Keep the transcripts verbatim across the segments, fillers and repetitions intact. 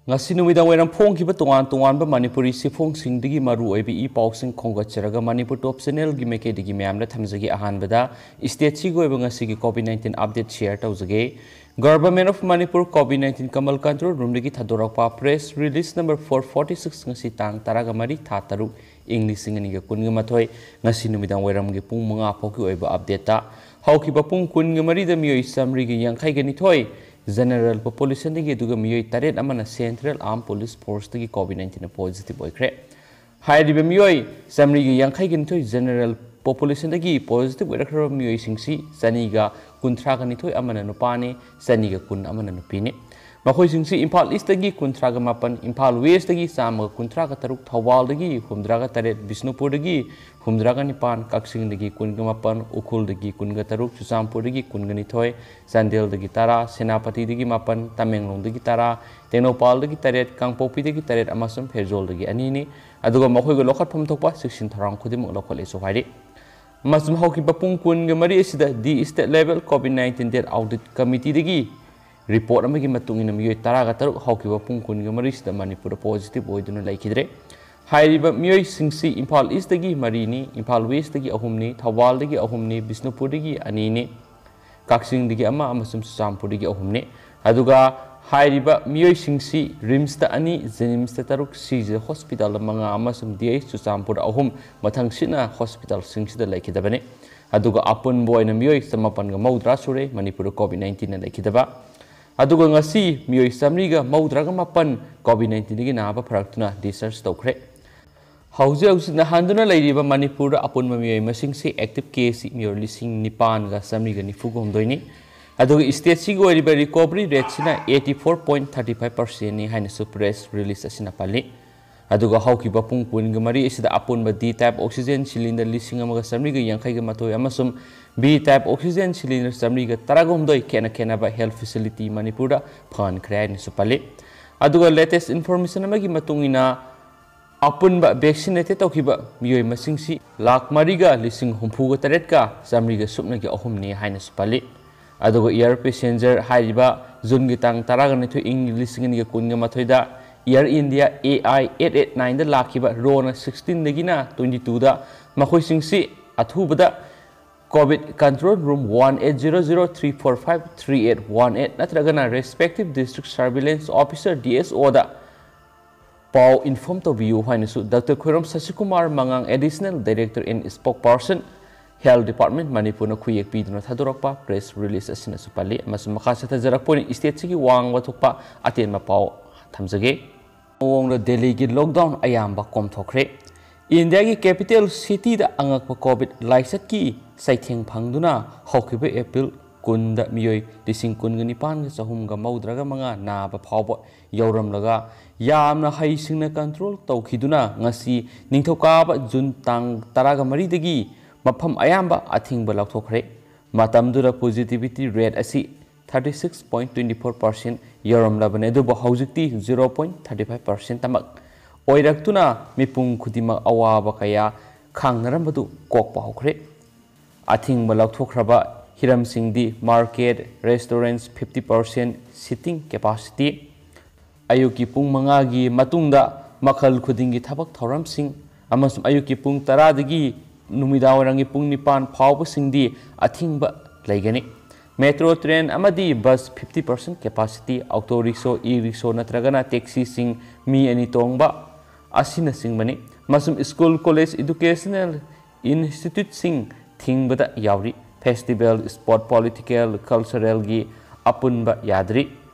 ꯉꯁꯤ ꯅꯨꯃꯤꯗꯥꯡ ꯋꯥꯏꯔꯝ ꯐꯣꯡꯈꯤꯕ ꯇꯣꯉꯥꯟ ꯇꯣꯉꯥꯟꯕ ꯃꯅꯤꯄꯨꯔꯤ ꯆꯦꯐꯣꯡꯁꯤꯡꯗꯒꯤ ꯃꯔꯨ ꯑꯣꯏꯕ ꯏ ꯄꯥꯎꯁꯤꯡ ꯈꯣꯝꯒꯠꯆꯔꯒ ꯃꯅꯤꯄꯨꯔ ꯇꯣꯞ ꯆꯦꯅꯦꯜꯒꯤ ꯃꯥꯏꯀꯩꯗꯒꯤ ꯃꯌꯥꯝꯗ ꯊꯝꯖꯒꯦ꯫ ꯑꯍꯥꯟꯕꯗ ꯁ꯭ꯇꯦꯠꯁꯤꯒꯤ ꯑꯣꯏꯕ ꯉꯁꯤꯒꯤ ꯀꯣꯚꯤꯗ ꯅꯥꯏꯟꯇꯤꯟ ꯑꯞꯗꯦꯠ ꯁꯤꯌꯔ ꯇꯧꯖꯒꯦ꯫ Government of Manipur COVID nineteen command control ꯔꯨꯝꯗꯒꯤ ꯊꯥꯗꯣꯔꯛꯄ press release number four forty six, ꯉꯁꯤ ꯇꯥꯡ ꯇꯔꯥꯒ ꯃꯔꯤ, ꯊꯥ ꯇꯔꯨꯛ, ꯏꯪ ꯂꯤꯁꯤꯡ ꯑꯅꯤꯒ ꯀꯨꯟꯒ ꯃꯥꯊꯣꯏ, ꯉꯁꯤ ꯅꯨꯃꯤꯗꯥꯡ ꯋꯥꯏꯔꯝꯒꯤ ꯄꯨꯡ ꯃꯉꯥ ꯐꯥꯎꯒꯤ ꯑꯣꯏꯕ ꯑꯞꯗꯦꯠꯇ ꯍꯧꯈꯤꯕ ꯄꯨꯡ ꯀꯨꯟꯒ ꯃꯔꯤꯗ ꯃꯤꯑꯣꯏ ꯆꯥꯃꯔꯤꯒ ꯌꯥꯡꯈꯩꯒ ꯅꯤꯊꯣꯏ ꯖꯦꯅꯔꯦꯜ ꯄꯣꯄꯨꯂꯦꯁꯟꯗꯒꯤ, ꯑꯗꯨꯒ ꯃꯤꯑꯣꯏ ꯇꯔꯦꯠ ꯑꯃꯅ ꯁꯦꯟꯇ꯭ꯔꯦꯜ ꯑꯥꯔꯝ ꯄꯨꯂꯤꯁ ꯐꯣꯔꯁꯇꯒꯤ ꯀꯣꯚꯤꯗ ꯅꯥꯏꯟꯇꯤꯟꯗ ꯄꯣꯖꯤꯇꯤꯚ ꯑꯣꯏꯈ꯭ꯔꯦ꯫ ꯍꯥꯏꯔꯤꯕ ꯃꯤꯑꯣꯏ ꯆꯥꯃꯔꯤꯒ ꯌꯥꯡꯈꯩꯒ ꯅꯤꯊꯣꯏ ꯖꯦꯅꯔꯦꯜ ꯄꯣꯄꯨꯂꯦꯁꯟꯗꯒꯤ ꯄꯣꯖꯤꯇꯤꯚ ꯑꯣꯏꯔꯛꯈ꯭ꯔꯕ ꯃꯤꯑꯣꯏꯁꯤꯡꯁꯤ ꯆꯅꯤꯒ ꯀꯨꯟꯊ꯭ꯔꯥꯒ ꯅꯤꯊꯣꯏ ꯑꯃꯅ ꯅꯨꯄꯥꯅꯤ, ꯆꯅꯤꯒ ꯀꯨꯟ ꯑꯃꯅ ꯅꯨꯄꯤꯅꯤ꯫ ꯃꯈꯣꯏꯁꯤꯡꯁꯤ ꯏꯝꯐꯥꯜ ꯏꯁꯇꯒꯤ ꯀꯨꯟꯊ꯭ꯔꯥꯒ ꯃꯥꯄꯟ, ꯏꯝꯐꯥꯜ ꯋꯦꯁꯇꯒꯤ ꯆꯥꯝꯃꯒ ꯀꯨꯟꯊ꯭ꯔꯥꯒ ꯇꯔꯨꯛ, ꯊꯧꯕꯥꯜꯗꯒꯤ ꯍꯨꯝꯗ꯭ꯔꯥꯒ ꯇꯔꯦꯠ, ꯕꯤꯁꯅꯨꯄꯨꯔꯗꯒꯤ ꯍꯨꯝꯗ꯭ꯔꯥꯒ ꯅꯤꯄꯥꯟ, ꯀꯛꯆꯤꯡꯗꯒꯤ ꯀꯨꯟꯒ ꯃꯥꯄꯟ, ꯎꯈ꯭ꯔꯨꯜꯗꯒꯤ ꯀꯨꯟꯒ ꯇꯔꯨꯛ, ꯆꯨꯔꯆꯥꯟꯄꯨꯔꯗꯒꯤ ꯀꯨꯟꯒ ꯅꯤꯊꯣꯏ, ꯆꯥꯟꯗꯦꯜꯗꯒꯤ ꯇꯔꯥ, ꯁꯦꯅꯥꯄꯇꯤꯗꯒꯤ ꯃꯥꯄꯟ, ꯇꯃꯦꯡꯂꯣꯡꯗꯒꯤ ꯇꯔꯥ, ꯇꯦꯡꯅꯧꯄꯥꯜꯗꯒꯤ ꯇꯔꯦꯠ, ꯀꯥꯡꯄꯣꯛꯄꯤꯗꯒꯤ ꯇꯔꯦꯠ ꯑꯃꯁꯨꯡ ꯐꯦꯔꯖꯣꯜꯗꯒꯤ ꯑꯅꯤꯅꯤ꯫ ꯑꯗꯨꯒ ꯃꯈꯣꯏꯒ ꯂꯧꯈꯠꯐꯝ ꯊꯣꯛꯄ ꯆꯦꯛꯁꯤꯟ ꯊꯧꯔꯥꯡ ꯈꯨꯗꯤꯡꯃꯛ ꯂꯧꯈꯠꯂꯦꯁꯨ ꯍꯥꯏꯔꯤ꯫ ꯑꯃꯁꯨꯡ ꯍꯧꯈꯤꯕ ꯄꯨꯡ ꯀꯨꯟꯒ ꯃꯔꯤ ꯑꯁꯤꯗ the state level COVID nineteen death audit committeeꯗꯒꯤ ꯔꯤꯄꯣꯔꯠ ꯑꯃꯒꯤ ꯃꯇꯨꯡ ꯏꯟꯅ ꯃꯤꯑꯣꯏ ꯇꯔꯥꯒ ꯇꯔꯨꯛ ꯍꯧꯈꯤꯕ ꯄꯨꯡ ꯀꯨꯟꯒ ꯃꯔꯤꯁꯤꯗ ꯃꯅꯤꯄꯨꯔꯗ ꯄꯣꯖꯤꯇꯤꯚ ꯑꯣꯏꯗꯨꯅ ꯂꯩꯈꯤꯗ꯭ꯔꯦ꯫ ꯍꯥꯏꯔꯤꯕ ꯃꯤꯑꯣꯏꯁꯤꯡꯁꯤ ꯏꯝꯐꯥꯜ ꯏꯁꯇꯒꯤ ꯃꯔꯤꯅꯤ, ꯏꯝꯐꯥꯜ ꯋꯦꯁꯇꯒꯤ ꯑꯍꯨꯝꯅꯤ, ꯊꯧꯕꯥꯜꯗꯒꯤ ꯑꯍꯨꯝꯅꯤ, ꯕꯤꯁꯅꯨꯄꯨꯔꯗꯒꯤ ꯑꯅꯤꯅꯤ, ꯀꯛꯆꯤꯡꯗꯒꯤ ꯑꯃ ꯑꯃꯁꯨꯡ ꯆꯨꯔꯆꯥꯟꯄꯨꯔꯗꯒꯤ ꯑꯍꯨꯝꯅꯤ꯫ ꯑꯗꯨꯒ ꯍꯥꯏꯔꯤꯕ ꯃꯤꯑꯣꯏꯁꯤꯡꯁꯤ ꯔꯤꯝꯁꯇ ꯑꯅꯤ, ꯖꯦꯅꯤꯝꯁꯇ ꯇꯔꯨꯛ, ꯁꯤꯖꯤ ꯍꯣꯁꯄꯤꯇꯥꯜꯗ ꯃꯉꯥ ꯑꯃꯁꯨꯡ ꯗꯤ ꯑꯩꯆ ꯆꯨꯔꯆꯥꯟꯄꯨꯔꯗ ꯑꯍꯨꯝ, ꯃꯊꯪꯁꯤꯠꯅ ꯍꯣꯁꯄꯤꯇꯥꯜꯁꯤꯡꯁꯤꯗ ꯂꯩꯈꯤꯗꯕꯅꯤ꯫ ꯑꯗꯨꯒ ꯑꯄꯨꯟꯕ ꯑꯣꯏꯅ ꯃꯤꯑꯣꯏ ꯆꯃꯥꯄꯟꯒ ꯃꯧꯗ꯭ꯔꯥ ꯁꯨꯔꯦ ꯃꯅꯤꯄꯨꯔꯗ ꯀꯣꯚꯤꯗ ꯅꯥꯏꯟꯇꯤꯟꯅ ꯂꯩꯈꯤꯗꯕ꯫ ꯑꯗꯨꯒ ꯉꯁꯤ ꯃꯤꯑꯣꯏ ꯆꯥꯃꯔꯤꯒ ꯃꯧꯗ꯭ꯔꯥꯒ ꯃꯥꯄꯟ ꯀꯣꯚꯤꯗ ꯅꯥꯏꯟꯇꯤꯟꯗꯒꯤ ꯅꯥꯕ ꯐꯔꯛꯇꯨꯅ ꯗꯤꯁꯆꯥꯔꯖ ꯇꯧꯈ꯭ꯔꯦ꯫ ꯍꯧꯖꯤꯛ ꯍꯧꯖꯤꯛ ꯅꯥꯍꯟꯗꯨꯅ ꯂꯩꯔꯤꯕ ꯃꯅꯤꯄꯨꯔꯗ ꯑꯄꯨꯟꯕ ꯃꯤꯑꯣꯏ ꯃꯁꯤꯡꯁꯤ ꯑꯦꯛꯇꯤꯚ ꯀꯦꯁꯁꯤ ꯃꯤꯑꯣꯏ ꯂꯤꯁꯤꯡ ꯅꯤꯄꯥꯟꯒ ꯆꯥꯃꯔꯤꯒ ꯅꯤꯐꯨꯒ ꯍꯨꯝꯗꯣꯏꯅꯤ꯫ ꯑꯗꯨꯒ ꯁ꯭ꯇꯦꯠꯁꯤꯒꯤ ꯑꯣꯏꯔꯤꯕ ꯔꯤꯀꯣꯚꯔꯤ ꯔꯦꯠꯁꯤꯅ eighty four point thirty five ꯄꯥꯔꯁꯦꯟꯅꯤ ꯍꯥꯏꯅꯁꯨ ꯄ꯭ꯔꯦꯁ ꯔꯤꯂꯤꯁ ꯑꯁꯤꯅ ꯄꯜꯂꯤ꯫ ꯑꯗꯨꯒ ꯍꯧꯈꯤꯕ ꯄꯨꯡ ꯀꯨꯟꯒ ꯃꯔꯤ ꯑꯁꯤꯗ ꯑꯄꯨꯟꯕ ꯗꯤ ꯇꯥꯏꯞ ꯑꯣꯛꯁꯤꯖꯦꯟ ꯁꯤꯂꯤꯟꯗꯔ ꯂꯤꯁꯤꯡ ꯑꯃꯒ ꯆꯥꯃꯔꯤꯒ ꯌꯥꯡꯈꯩꯒ ꯃꯥꯊꯣꯏ ꯑꯃꯁꯨꯡ ꯕꯤ ꯇꯥꯏꯞ ꯑꯣꯛꯁꯤꯖꯦꯟ ꯁꯤꯂꯤꯟꯗꯔ ꯆꯥꯃꯔꯤꯒ ꯇꯔꯥꯒ ꯍꯨꯝꯗꯣꯏ ꯈꯦꯠꯅ ꯈꯦꯠꯅꯕ ꯍꯦꯜꯊ ꯐꯦꯁꯤꯂꯤꯇꯤ ꯃꯅꯤꯄꯨꯔꯗ ꯐꯍꯟꯈ꯭ꯔꯦ ꯍꯥꯏꯅꯁꯨ ꯄꯜꯂꯤ꯫ ꯑꯗꯨꯒ ꯂꯦꯇꯦꯁ ꯏꯟꯐꯣꯔꯃꯦꯁꯟ ꯑꯃꯒꯤ ꯃꯇꯨꯡ ꯏꯟꯅ, ꯑꯄꯨꯟꯕ ꯚꯦꯛꯁꯤꯅꯦꯇꯦꯗ ꯇꯧꯈꯤꯕ ꯃꯤꯑꯣꯏ ꯃꯁꯤꯡꯁꯤ ꯂꯥꯈ ꯃꯔꯤꯒ ꯂꯤꯁꯤꯡ ꯍꯨꯝꯐꯨꯒ ꯇꯔꯦꯠꯀ ꯆꯥꯃꯔꯤꯒ ꯁꯨꯞꯅꯒꯤ ꯑꯍꯨꯝꯅꯤ ꯍꯥꯏꯅꯁꯨ ꯄꯜꯂꯤ꯫ ꯑꯗꯨꯒ air passenger ꯍꯥꯏꯔꯤꯕ ꯖꯨꯟꯒꯤ ꯇꯥꯡ ꯇꯔꯥꯒ ꯅꯤꯊꯣꯏ, ꯏꯪ ꯂꯤꯁꯤꯡ ꯑꯅꯤꯒ ꯀꯨꯟꯒ ꯃꯥꯊꯣꯏꯗ Air India A I eight eight nine ꯗ ꯂꯥꯛꯈꯤꯕ ꯔꯣꯅ sixteen ꯗꯒꯤꯅ twenty two ꯗ, ꯃꯈꯣꯏꯁꯤꯡꯁꯤ ꯑꯊꯨꯕꯗ COVID Control Room one eight zero zero three four five three eight one eight ꯅꯠꯇ꯭ꯔꯒꯅ respective District Surveillance Officer, D S O ꯗ ꯄꯥꯎ inform ꯇꯧꯕꯤꯌꯨ ꯍꯥꯏꯅꯁꯨ doctor Khoirom ꯁꯁꯤꯀꯨꯃꯥꯔ ꯃꯉꯥꯡ, Additional Director and Spokesperson, Health Department, ꯃꯅꯤꯄꯨꯔꯅ ꯈꯨꯌꯦꯛ ꯄꯤꯗꯨꯅ ꯊꯥꯗꯣꯔꯛꯄ press release ꯑꯁꯤꯅꯁꯨ ꯄꯜꯂꯤ꯫ ꯑꯃꯁꯨꯡ ꯃꯈꯥ ꯆꯠꯊꯖꯔꯛꯄ ꯑꯣꯏꯅ stateꯁꯤꯒꯤ ꯋꯥꯡꯕ ꯊꯣꯛꯄ ꯑꯇꯦꯟꯕ ꯄꯥꯎ ꯊꯝꯖꯒꯦ꯫ ꯃꯑꯣꯡꯗ ꯗꯦꯜꯂꯤꯒꯤ lockdown ꯑꯌꯥꯝꯕ ꯀꯣꯝꯊꯣꯛꯈ꯭ꯔꯦ꯫ ꯏꯟꯗꯤꯌꯥꯒꯤ capital cityꯗ ꯑꯉꯛꯄ COVID ꯂꯥꯏꯆꯠꯀꯤ ꯆꯩꯊꯦꯡ ꯐꯪꯗꯨꯅ ꯍꯧꯈꯤꯕ April ꯀꯨꯟꯗ ꯃꯤꯑꯣꯏ ꯂꯤꯁꯤꯡ ꯀꯨꯟꯒ ꯅꯤꯄꯥꯟꯒ ꯆꯍꯨꯝꯒ ꯃꯧꯗ꯭ꯔꯥꯒ ꯃꯉꯥ ꯅꯥꯕ ꯐꯥꯎꯕ ꯌꯧꯔꯝꯂꯒ ꯌꯥꯝꯅ ꯍꯩꯁꯤꯡꯅ control ꯇꯧꯈꯤꯗꯨꯅ ꯉꯁꯤ ꯅꯤꯡꯊꯧꯀꯥꯕ ꯖꯨꯟ ꯇꯥꯡ ꯇꯔꯥꯒ ꯃꯔꯤꯗꯒꯤ ꯃꯐꯝ ꯑꯌꯥꯝꯕ ꯑꯊꯤꯡꯕ ꯂꯧꯊꯣꯛꯈ꯭ꯔꯦ꯫ ꯃꯇꯝꯗꯨꯗ positivity rate ꯑꯁꯤ thirty six point twenty four percent ꯌꯧꯔꯝꯂꯕꯅꯤ, ꯑꯗꯨꯕꯨ ꯍꯧꯖꯤꯛꯇꯤ zero point thirty five percent ꯇꯃꯛ ꯑꯣꯏꯔꯛꯇꯨꯅ ꯃꯤꯄꯨꯝ ꯈꯨꯗꯤꯡꯃꯛ ꯑꯋꯥꯕ ꯀꯌꯥ ꯈꯥꯡꯅꯔꯝꯕꯗꯨ ꯀꯣꯛꯄ ꯍꯧꯈ꯭ꯔꯦ꯫ ꯑꯊꯤꯡꯕ ꯂꯧꯊꯣꯛꯈ꯭ꯔꯕ ꯍꯤꯔꯝꯁꯤꯡꯗꯤ market, restaurants, fifty percent seating capacity, ꯑꯌꯨꯛꯀꯤ ꯄꯨꯡ ꯃꯉꯥꯒꯤ ꯃꯇꯨꯡꯗ ꯃꯈꯜ ꯈꯨꯗꯤꯡꯒꯤ ꯊꯕꯛ ꯊꯧꯔꯝꯁꯤꯡ ꯑꯃꯁꯨꯡ ꯑꯌꯨꯛꯀꯤ ꯄꯨꯡ ꯇꯔꯥꯗꯒꯤ ꯅꯨꯃꯤꯗꯥꯡꯋꯥꯏꯔꯝꯒꯤ ꯄꯨꯡ ꯅꯤꯄꯥꯟ ꯐꯥꯎꯕꯁꯤꯡꯗꯤ ꯑꯊꯤꯡꯕ ꯂꯩꯒꯅꯤ꯫ Metro train ꯑꯃꯗꯤ bus fifty percent capacity, auto rickshaw, e-rickshaw ꯅꯠꯇ꯭ꯔꯒꯅ taxiꯁꯤꯡ ꯃꯤ ꯑꯅꯤ ꯇꯣꯡꯕ ꯑꯁꯤꯅꯆꯤꯡꯕꯅꯤ꯫ ꯑꯃꯁꯨꯡ school, college, educational instituteꯁꯤꯡ ꯊꯤꯡꯕꯗ ꯌꯥꯎꯔꯤ꯫ Festival, sport, political, culturalꯒꯤ ꯑꯄꯨꯟꯕ ꯌꯥꯗ꯭ꯔꯤ꯫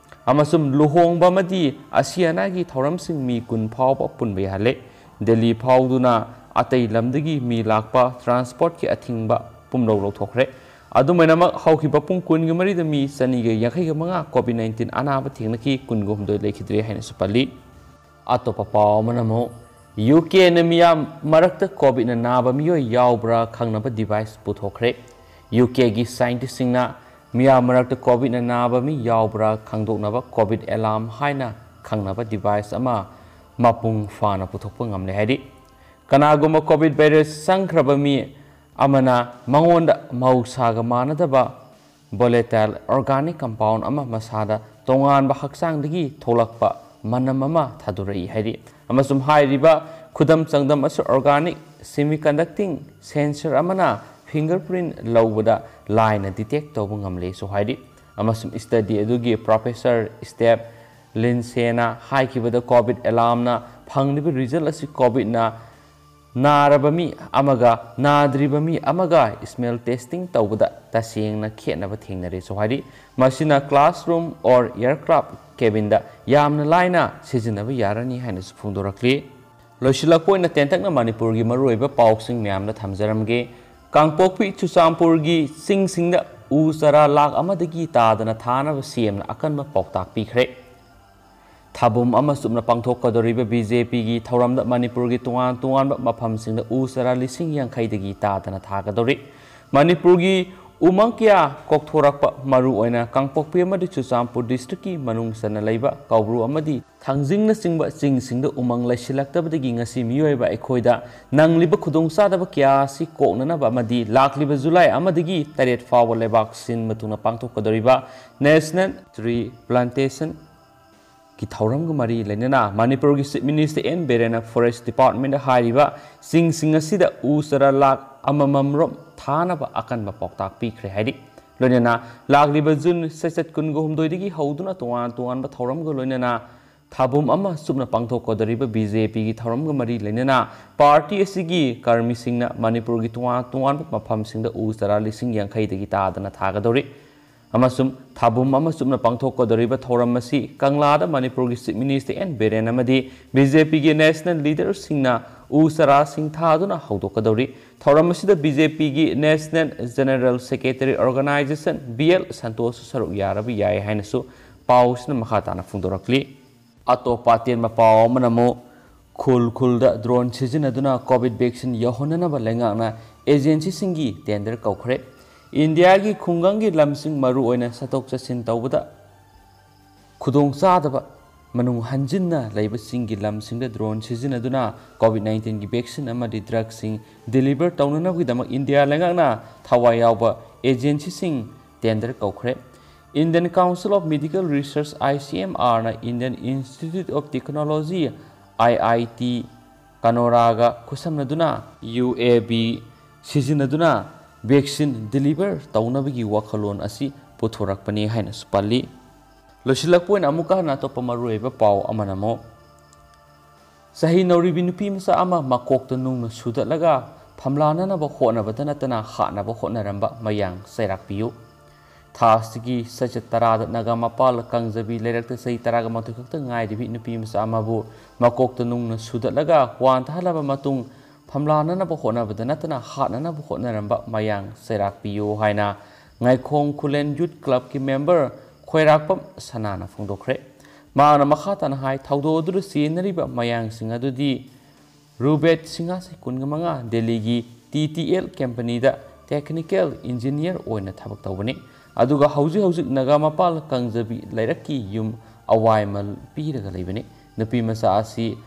ꯑꯃꯁꯨꯡ ꯂꯨꯍꯣꯡꯕ ꯑꯃꯗꯤ ꯑꯁꯤ ꯑꯅꯥꯒꯤ ꯊꯧꯔꯝꯁꯤꯡ ꯃꯤ ꯀꯨꯟ ꯐꯥꯎꯕ ꯄꯨꯟꯕ ꯌꯥꯍꯜꯂꯦ꯫ ꯗꯦꯜꯂꯤ ꯐꯥꯎꯗꯨꯅ ꯑꯇꯩ ꯂꯝꯗꯒꯤ ꯃꯤ ꯂꯥꯛꯄ transportꯀꯤ ꯑꯊꯤꯡꯕ ꯄꯨꯝꯂꯧ ꯂꯧꯊꯣꯛꯈ꯭ꯔꯦ꯫ ꯑꯗꯨꯃꯥꯏꯅꯃꯛ ꯍꯧꯈꯤꯕ ꯄꯨꯡ ꯀꯨꯟꯒ ꯃꯔꯤꯗ ꯃꯤ ꯆꯅꯤꯒ ꯌꯥꯡꯈꯩꯒ ꯃꯉꯥ COVID nineteen ꯑꯅꯥꯕ ꯊꯦꯡꯅꯈꯤ, ꯀꯨꯟꯒ ꯍꯨꯝꯗꯣꯏ ꯂꯩꯈꯤꯗ꯭ꯔꯦ ꯍꯥꯏꯅꯁꯨ ꯄꯜꯂꯤ꯫ ꯑꯇꯣꯞꯄ ꯄꯥꯎ ꯑꯃꯅ ꯑꯃꯨꯛ UKꯅ ꯃꯤꯌꯥꯝ ꯃꯔꯛꯇ COVIDꯅ ꯅꯥꯕ ꯃꯤꯑꯣꯏ ꯌꯥꯎꯕ꯭ꯔꯥ ꯈꯪꯅꯕ device ꯄꯨꯊꯣꯛꯈ꯭ꯔꯦ꯫ UKꯒꯤ scientistꯁꯤꯡꯅ ꯃꯤꯌꯥꯝ ꯃꯔꯛꯇ COVIDꯅ ꯅꯥꯕ ꯃꯤ ꯌꯥꯎꯕ꯭ꯔꯥ ꯈꯪꯗꯣꯛꯅꯕ COVID alarm ꯍꯥꯏꯅ ꯈꯪꯅꯕ device ꯑꯃ ꯃꯄꯨꯡ ꯐꯥꯅ ꯄꯨꯊꯣꯛꯄ ꯉꯝꯂꯦ ꯍꯥꯏꯔꯤ꯫ ꯀꯅꯥꯒꯨꯝꯕ COVID virus ꯆꯪꯈ꯭ꯔꯕ ꯃꯤ ꯑꯃꯅ ꯃꯉꯣꯟꯗ ꯃꯍꯧꯁꯥꯒ ꯃꯥꯟꯅꯗꯕ volatile organic compound ꯑꯃ ꯃꯁꯥꯗ ꯇꯣꯉꯥꯟꯕ ꯍꯛꯆꯥꯡꯗꯒꯤ ꯊꯣꯛꯂꯛꯄ ꯃꯅꯝ ꯑꯃ ꯊꯥꯗꯣꯔꯛꯏ ꯍꯥꯏꯔꯤ꯫ ꯑꯃꯁꯨꯡ ꯍꯥꯏꯔꯤꯕ ꯈꯨꯗꯝ ꯆꯥꯡꯗꯝ ꯑꯁꯤ organic semiconducting sensor ꯑꯃꯅ fingerprint ꯂꯧꯕꯗ ꯂꯥꯏꯅ detect ꯇꯧꯕ ꯉꯝꯂꯦꯁꯨ ꯍꯥꯏꯔꯤ꯫ ꯑꯃꯁꯨꯡ study ꯑꯗꯨꯒꯤ professor Steve Lindsayꯅ ꯍꯥꯏꯈꯤꯕꯗ, COVID alarmꯅ ꯐꯪꯂꯤꯕ result ꯑꯁꯤ COVIDꯅ ꯅꯥꯔꯕ ꯃꯤ ꯑꯃꯒ ꯅꯥꯗ꯭ꯔꯤꯕ ꯃꯤ ꯑꯃꯒ smell testing ꯇꯧꯕꯗ ꯇꯁꯦꯡꯅ ꯈꯦꯠꯅꯕ ꯊꯦꯡꯅꯔꯦꯁꯨ ꯍꯥꯏꯔꯤ꯫ ꯃꯁꯤꯅ classroom or aircraft cabinꯗ ꯌꯥꯝꯅ ꯂꯥꯏꯅ ꯁꯤꯖꯤꯟꯅꯕ ꯌꯥꯔꯅꯤ ꯍꯥꯏꯅꯁꯨ ꯐꯣꯡꯗꯣꯔꯛꯂꯤ꯫ ꯂꯣꯏꯁꯤꯜꯂꯛꯄ ꯑꯣꯏꯅ ꯇꯦꯟꯇꯛꯅ ꯃꯅꯤꯄꯨꯔꯒꯤ ꯃꯔꯨꯑꯣꯏꯕ ꯄꯥꯎꯁꯤꯡ ꯃꯌꯥꯝꯗ ꯊꯝꯖꯔꯝꯒꯦ꯫ ꯀꯥꯡꯄꯣꯛꯄꯤ ꯆꯨꯔꯆꯥꯟꯄꯨꯔꯒꯤ ꯆꯤꯡꯁꯤꯡꯗ ꯎ ꯆꯥꯔꯥ ꯂꯥꯈ ꯑꯃꯗꯒꯤ ꯇꯥꯗꯅ ꯊꯥꯅꯕ CMꯅ ꯑꯀꯟꯕ ꯄꯥꯎꯇꯥꯛ ꯄꯤꯈ꯭ꯔꯦ꯫ ꯊꯥꯕꯨꯝ ꯑꯃ ꯆꯨꯞꯅ ꯄꯥꯡꯊꯣꯛꯀꯗꯧꯔꯤꯕ BJPꯒꯤ ꯊꯧꯔꯝꯗ ꯃꯅꯤꯄꯨꯔꯒꯤ ꯇꯣꯉꯥꯟ ꯇꯣꯉꯥꯟꯕ ꯃꯐꯝꯁꯤꯡꯗ ꯎ ꯆꯥꯔꯥ ꯂꯤꯁꯤꯡ ꯌꯥꯡꯈꯩꯗꯒꯤ ꯇꯥꯗꯅ ꯊꯥꯒꯗꯧꯔꯤ꯫ ꯃꯅꯤꯄꯨꯔꯒꯤ ꯎꯃꯪ ꯀꯌꯥ ꯀꯣꯛꯊꯣꯔꯛꯄ, ꯃꯔꯨꯑꯣꯏꯅ ꯀꯥꯡꯄꯣꯛꯄꯤ ꯑꯃꯗꯤ ꯆꯨꯔꯆꯥꯟꯄꯨꯔ districtꯀꯤ ꯃꯅꯨꯡ ꯆꯟꯅ ꯂꯩꯕ ꯀꯧꯕ꯭ꯔꯨ ꯑꯃꯗꯤ ꯊꯥꯡꯖꯤꯡꯅꯆꯤꯡꯕ ꯆꯤꯡꯁꯤꯡꯗ ꯎꯃꯪ ꯂꯩꯁꯤꯜꯂꯛꯇꯕꯗꯒꯤ ꯉꯁꯤ ꯃꯤꯑꯣꯏꯕ ꯑꯩꯈꯣꯏꯗ ꯅꯪꯂꯤꯕ ꯈꯨꯗꯣꯡꯆꯥꯗꯕ ꯀꯌꯥ ꯑꯁꯤ ꯀꯣꯛꯅꯅꯕ ꯑꯃꯗꯤ ꯂꯥꯛꯂꯤꯕ ꯖꯨꯂꯥꯏ ꯑꯃꯗꯒꯤ ꯇꯔꯦꯠ ꯐꯥꯎꯕ ꯂꯩꯕꯥꯛ ꯁꯤꯟꯕ ꯊꯨꯡꯅ ꯄꯥꯡꯊꯣꯛꯀꯗꯧꯔꯤꯕ National Tree Plantationꯒꯤ ꯊꯧꯔꯝꯒ ꯃꯔꯤ ꯂꯩꯅꯅ ꯃꯅꯤꯄꯨꯔꯒꯤ Chief Minister N ꯕꯤꯔꯦꯟꯅ Forest Departmentꯗ ꯍꯥꯏꯔꯤꯕ ꯆꯤꯡꯁꯤꯡ ꯑꯁꯤꯗ ꯎ ꯆꯥꯔꯥ ꯂꯥꯈ ꯑꯃꯃꯝ ꯔꯣꯝ ꯊꯥꯅꯕ ꯑꯀꯟꯕ ꯄꯥꯎꯇꯥꯛ ꯄꯤꯈ꯭ꯔꯦ ꯍꯥꯏꯔꯤ꯫ ꯂꯣꯏꯅꯅ ꯂꯥꯛꯂꯤꯕ ꯖꯨꯟ ꯆꯩꯆꯠ ꯀꯨꯟꯒ ꯍꯨꯝꯗꯣꯏꯗꯒꯤ ꯍꯧꯗꯨꯅ ꯇꯣꯉꯥꯟ ꯇꯣꯉꯥꯟꯕ ꯊꯧꯔꯝꯒ ꯂꯣꯏꯅꯅ ꯊꯥꯕꯨꯝ ꯑꯃ ꯆꯨꯞꯅ ꯄꯥꯡꯊꯣꯛꯀꯗꯧꯔꯤꯕ BJPꯒꯤ ꯊꯧꯔꯝꯒ ꯃꯔꯤ ꯂꯩꯅꯅ party ꯑꯁꯤꯒꯤ ꯀꯔꯃꯤꯁꯤꯡꯅ ꯃꯅꯤꯄꯨꯔꯒꯤ ꯇꯣꯉꯥꯟ ꯇꯣꯉꯥꯟꯕ ꯃꯐꯝꯁꯤꯡꯗ ꯎ ꯆꯥꯔꯥ ꯂꯤꯁꯤꯡ ꯌꯥꯡꯈꯩꯗꯒꯤ ꯇꯥꯗꯅ ꯊꯥꯒꯗꯧꯔꯤ꯫ ꯑꯃꯁꯨꯡ ꯊꯥꯕꯨꯝ ꯑꯃ ꯆꯨꯞꯅ ꯄꯥꯡꯊꯣꯛꯀꯗꯧꯔꯤꯕ ꯊꯧꯔꯝ ꯑꯁꯤ ꯀꯪꯂꯥꯗ ꯃꯅꯤꯄꯨꯔꯒꯤ Chief Minister N ꯕꯤꯔꯦꯟ ꯑꯃꯗꯤ BJPꯒꯤ national leaderꯁꯤꯡꯅ ꯎ ꯆꯥꯔꯥꯁꯤꯡ ꯊꯥꯗꯨꯅ ꯍꯧꯗꯣꯛꯀꯗꯧꯔꯤ꯫ ꯊꯧꯔꯝ ꯑꯁꯤꯗ BJPꯒꯤ National General Secretary Organization B L ꯁꯟꯇꯣꯁꯁꯨ ꯁꯔꯨꯛ ꯌꯥꯔꯕ ꯌꯥꯏ ꯍꯥꯏꯅꯁꯨ ꯄꯥꯎꯁꯤꯅ ꯃꯈꯥ ꯇꯥꯅ ꯐꯣꯡꯗꯣꯔꯛꯂꯤ꯫ ꯑꯇꯣꯞꯄ ꯑꯇꯦꯟꯕ ꯄꯥꯎ ꯑꯃꯅ ꯑꯃꯨꯛ ꯈꯨꯜ ꯈꯨꯜꯗ drone ꯁꯤꯖꯤꯟꯅꯗꯨꯅ COVID vaccine ꯌꯧꯍꯟꯅꯅꯕ ꯂꯩꯉꯥꯛꯅ agencyꯁꯤꯡꯒꯤ tender ꯀꯧꯈ꯭ꯔꯦ꯫ ꯏꯟꯗꯤꯌꯥꯒꯤ ꯈꯨꯡꯒꯪꯒꯤ ꯂꯝꯁꯤꯡ, ꯃꯔꯨꯑꯣꯏꯅ ꯆꯠꯊꯣꯛ ꯆꯠꯁꯤꯟ ꯇꯧꯕꯗ ꯈꯨꯗꯣꯡꯆꯥꯗꯕ ꯃꯅꯨꯡ ꯍꯟꯖꯤꯟꯅ ꯂꯩꯕꯁꯤꯡꯒꯤ ꯂꯝꯁꯤꯡꯗ drone ꯁꯤꯖꯤꯟꯅꯗꯨꯅ COVID nineteenꯒꯤ vaccine ꯑꯃꯗꯤ drugꯁꯤꯡ deliver ꯇꯧꯅꯅꯕꯒꯤꯗꯃꯛ ꯏꯟꯗꯤꯌꯥ ꯂꯩꯉꯥꯛꯅ ꯊꯋꯥꯏ ꯌꯥꯎꯕ agencyꯁꯤꯡ tender ꯀꯧꯈ꯭ꯔꯦ꯫ Indian Council of Medical Research, ICMR, ꯅ Indian Institute of Technology, IIT, ꯀꯅꯣꯔꯥꯒ ꯈꯨꯠꯁꯝꯅꯗꯨꯅ UAV ꯁꯤꯖꯤꯟꯅꯗꯨꯅ vaccine deliver ꯇꯧꯅꯕꯒꯤ ꯋꯥꯈꯜꯂꯣꯟ ꯑꯁꯤ ꯄꯨꯊꯣꯔꯛꯄꯅꯤ ꯍꯥꯏꯅꯁꯨ ꯄꯜꯂꯤ꯫ ꯂꯣꯏꯁꯤꯜꯂꯛꯄ ꯑꯣꯏꯅ ꯑꯃꯨꯛꯀ ꯍꯟꯅ ꯑꯇꯣꯞꯄ ꯃꯔꯨꯑꯣꯏꯕ ꯄꯥꯎ ꯑꯃꯅ ꯑꯃꯨꯛ ꯆꯍꯤ ꯅꯧꯔꯤꯕꯤ ꯅꯨꯄꯤ ꯃꯆꯥ ꯑꯃ ꯃꯀꯣꯛꯇ ꯅꯨꯡꯅ ꯁꯨꯗꯠꯂꯒ ꯐꯝꯂꯥꯅꯅꯕ ꯍꯣꯠꯅꯕꯗ ꯅꯠꯇꯅ ꯍꯥꯠꯅꯕ ꯍꯣꯠꯅꯔꯝꯕ ꯃꯌꯥꯡ ꯆꯩꯔꯥꯛꯄꯤꯌꯨ꯫ ꯊꯥ ꯑꯁꯤꯒꯤ ꯆꯩꯆꯠ ꯇꯔꯥꯗ ꯅꯥꯒꯥ ꯃꯄꯥꯜ ꯀꯥꯡꯖꯕꯤ ꯂꯩꯔꯛꯇ ꯆꯍꯤ ꯇꯔꯥꯒ ꯃꯥꯊꯣꯏ ꯈꯛꯇ ꯉꯥꯏꯔꯤꯕꯤ ꯅꯨꯄꯤ ꯃꯆꯥ ꯑꯃꯕꯨ ꯃꯀꯣꯛꯇ ꯅꯨꯡꯅ ꯁꯨꯗꯠꯂꯒ ꯋꯥꯟꯊꯍꯜꯂꯕ ꯃꯇꯨꯡ ꯐꯝꯂꯥꯅꯅꯕ ꯍꯣꯠꯅꯕꯗ ꯅꯠꯇꯅ ꯍꯥꯠꯅꯅꯕ ꯍꯣꯠꯅꯔꯝꯕ ꯃꯌꯥꯡ ꯆꯩꯔꯥꯛꯄꯤꯌꯨ ꯍꯥꯏꯅ ꯉꯥꯏꯈꯣꯡ ꯈꯨꯂꯦꯟ ꯌꯨꯠ ꯀ꯭ꯂꯕꯀꯤ ꯃꯦꯝꯕꯔ ꯈꯣꯏꯔꯥꯛꯄꯝ ꯁꯅꯥꯅ ꯐꯣꯡꯗꯣꯛꯈ꯭ꯔꯦ꯫ ꯃꯍꯥꯛꯅ ꯃꯈꯥ ꯇꯥꯅ ꯍꯥꯏ, ꯊꯧꯗꯣꯛ ꯑꯗꯨꯗ ꯆꯦꯟꯅꯔꯤꯕ ꯃꯌꯥꯡꯁꯤꯡ ꯑꯗꯨꯗꯤ ꯔꯨꯕꯦꯠ ꯁꯤꯡꯍꯥ, ꯆꯍꯤ ꯀꯨꯟꯃꯉꯥ, ꯗꯦꯜꯂꯤꯒꯤ TTL ꯀꯝꯄꯅꯤꯗ technical engineer ꯑꯣꯏꯅ ꯊꯕꯛ ꯇꯧꯕꯅꯤ꯫ ꯑꯗꯨꯒ ꯍꯧꯖꯤꯛ ꯍꯧꯖꯤꯛ ꯅꯥꯒꯥ ꯃꯄꯥꯜ ꯀꯥꯡꯖꯕꯤ ꯂꯩꯔꯛꯀꯤ ꯌꯨꯝ ꯑꯋꯥꯏꯃꯜ ꯄꯤꯔꯒ ꯂꯩꯕꯅꯤ꯫ ꯅꯨꯄꯤ ꯃꯆꯥ ꯑꯁꯤ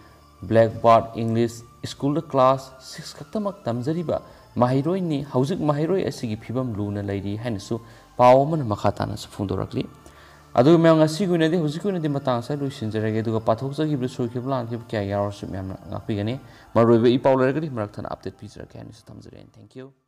Blackbird English Schoolꯗ class six ꯈꯛꯇꯃꯛ ꯇꯝꯖꯔꯤꯕ ꯃꯍꯩꯔꯣꯏꯅꯤ꯫ ꯍꯧꯖꯤꯛ ꯃꯍꯩꯔꯣꯏ ꯑꯁꯤꯒꯤ ꯐꯤꯕꯝ ꯂꯨꯅ ꯂꯩꯔꯤ ꯍꯥꯏꯅꯁꯨ ꯄꯥꯎ ꯑꯃꯅ ꯃꯈꯥ ꯇꯥꯅꯁꯨ ꯐꯣꯡꯗꯣꯔꯛꯂꯤ꯫ ꯑꯗꯨꯒ ꯃꯌꯥꯝ, ꯉꯁꯤꯒꯤ ꯑꯣꯏꯅꯗꯤ, ꯍꯧꯖꯤꯛꯀꯤ ꯑꯣꯏꯅꯗꯤ ꯃꯇꯥꯡ ꯑꯁꯤꯗ ꯂꯣꯏꯁꯤꯟꯖꯔꯒꯦ꯫ ꯑꯗꯨꯒ ꯄꯥꯊꯣꯛꯆꯈꯤꯕꯗ ꯁꯣꯏꯈꯤꯕ ꯂꯥꯟꯈꯤꯕ ꯀꯌꯥ ꯌꯥꯎꯔꯁꯨ ꯃꯌꯥꯝꯅ ꯉꯥꯛꯄꯤꯒꯅꯤ꯫ ꯃꯔꯨꯑꯣꯏꯕ ꯏ ꯄꯥꯎ ꯂꯩꯔꯒꯗꯤ ꯃꯔꯛ ꯊꯠꯅ update ꯄꯤꯖꯔꯛꯀꯦ ꯍꯥꯏꯅꯁꯨ ꯊꯝꯖꯔꯦ꯫ Thank you꯫